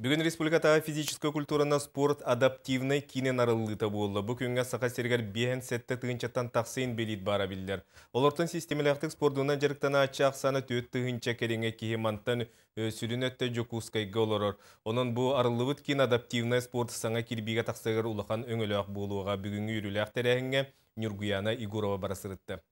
Бүгүн республикатааҕы физическэй культураны спорт адаптивнай киинин арыллыыта буолла. Бу күҥҥэ Саха сиригэр 57 тыһыынчаттан тахса инбэлиит баара биллэр. Олортон систиэмэлээхтик спордунан дьарыктанааччы ахсаана 4 тыһыынча кэриҥэ киһи, мантан сүрүн өттө Дьокуускайга олорор. Онон бу арыллыбыт киин адаптивнай спорт саҥа кирбиигэ тахсарыгар улахан өҥөлөөх буолуоҕа. Бүгүҥҥү үөрүүлээх тэрээһиҥҥэ Ньургуяна Егорова бара сырытта.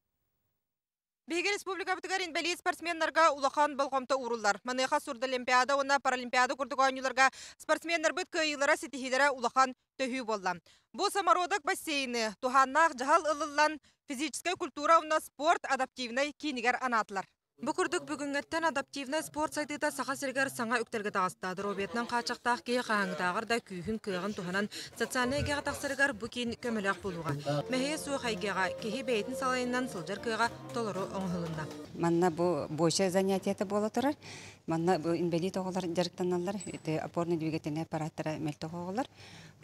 Биһиги республикабытыгар инбэлиит спортсменнарга улахан болҕомто ууруллар. Маныаха Сурдолимпиада уонна Паралимпиада курдук оонньууларга спортсменнарбыт кыайыылара, ситиһиилэрэ улахан төһүү буолла. Бу самородок бассейны туһааннаах дьаһал ылыллан физическэй культура уонна спорт адаптивнай киинигэр анаатылар. Бу курдук бүгүҥҥэттэн адаптивнай спорт сайдыыта Саха сиригэр саҥа үктэлгэ таҕыста. Доруобуйатынан хааччахтаах киһи хаһааҥҥытааҕар да күүһүн, кыаҕын туһанан социальнай эйгэҕэ тахсарыгар бу киин көмөлөөх буолуоҕа. Мэһэйэ суох эйгэҕэ киһи бэйэтин салайынан сылдьар кыаҕа толору оҥоһулунна. Манна бу боча занятиета буола турар. Манна бу инбэлиит оҕолор дьарыктаналлар. Это опорно-двигательный аппараттара мөлтөх оҕолор.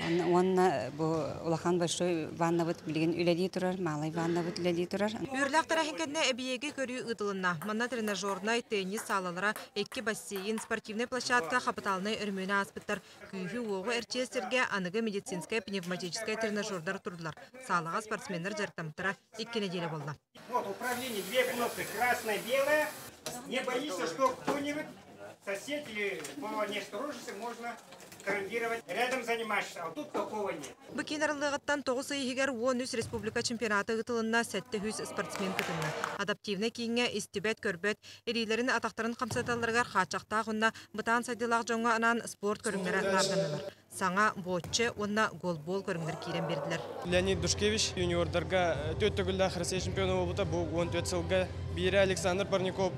Уонна бу улахан большой ваннабыт билигин үлэлии турар, малый ваннабыт үлэлии турар. Үөрүүлээх тэрээһин кэннэ эбийиэги көрүү ыытылынна. Манна тренажернай, теннис саалалара, икки бассейн, спортивнай площадка хапытаалынай өрөмүөнү ааспыттар. Күүһү-уоҕу эрчийэр сиргэ аныгы медицинскэй пневматическай тренажердар турдулар. Саалаҕа спортсменнар дьарыктаммыттара 2 нэдиэлэ буолла. Вот управление, две кнопки, красная, белая. Не боишься, что кто-нибудь, сосед или по неосторожности можно травмировать. Рядом занимаешься, а тут такого нет. Бу киин арыллыаҕыттан 9 ый иһигэр 13 республика чемпионата ыытылынна, 700 спортсмен кытынна. Адаптивнай кииҥҥэ истибэт, көрбөт, илиилэрин атахтарын хамсаталларыгар хааччахтаах уонна бытаан сайдыылаах дьоҥҥо анаан спорт көрүҥнэрэ наарданнылар. Саҥа бочче уонна голбол көрүҥнэр киирэн биэрдилэр. Леонид Душкевич юниордарга төрт төгүллээх Россия чемпиона буолбута, бу 14 сылга. Биирэ Александр Парников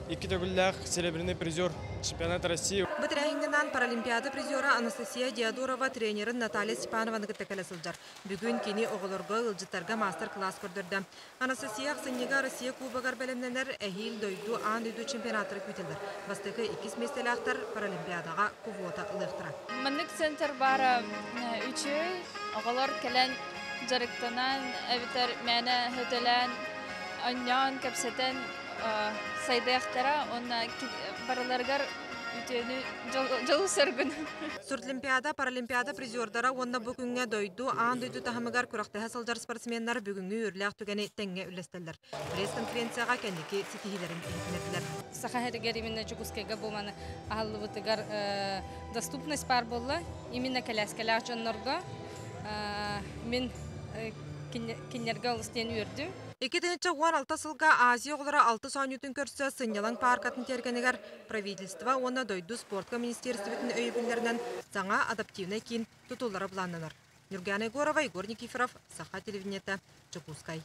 икки төгүллээх серебряный призер чемпионата России. Бу тэрээһиҥҥэ Паралимпиада призера Анастасия Диодорова тренерин Наталья Степанованы кытта кэлэ сылдьар. Бүгүн кини оҕолорго, ыалдьыттарга мастер-класс көрдөрдө. Анастасия ахсынньыга Россия Кубогар бэлэмнэнэр, эһиил дойду, аан дойду чемпионаттара күүтэллэр. Бастакы, иккис миэстэлээхтэр Паралимпиадаҕа квота ылыахтара. Маннык центр баара үчүгэй, оҕолор кэлэн дьарыктанан, эбэтэр мээнэ сөтөлөөн, оонньоон, кэпсэтэн сайдыахтара уонна барыларыгар үтүөнү дьолу-соргуну. Сурдлимпиада, Паралимпиада призердара уонна бу күҥҥэ дойду, аан дойду таһымыгар күрэхтэһэ сылдьар спортсменнар бүгүҥҥү үөрүүлээх түгэни тэҥҥэ үллэстэллэр. Пресс-конференцияҕа кэнники ситиһиилэрин иһитиннэрдилэр. Саха сиригэр, именно Дьокуускайга бу маны аһыллыбытыгар доступность баар буолла. Именно кэлээскэлээх дьоннорго мин кинилэргэ олус диэн үөрдүм. 2016 сылга Азия оҕолоро алтыс оонньуутун көрсө сынньалаҥ пааркатын тиэргэнигэр правительство уонна дойду спортка министерствотын өйөбүллэринэн саҥа адаптивнай киин тутуллара былааннанар. Нюргана Егорова, Егор Никифоров, Саха телевидениета, Дьокуускай.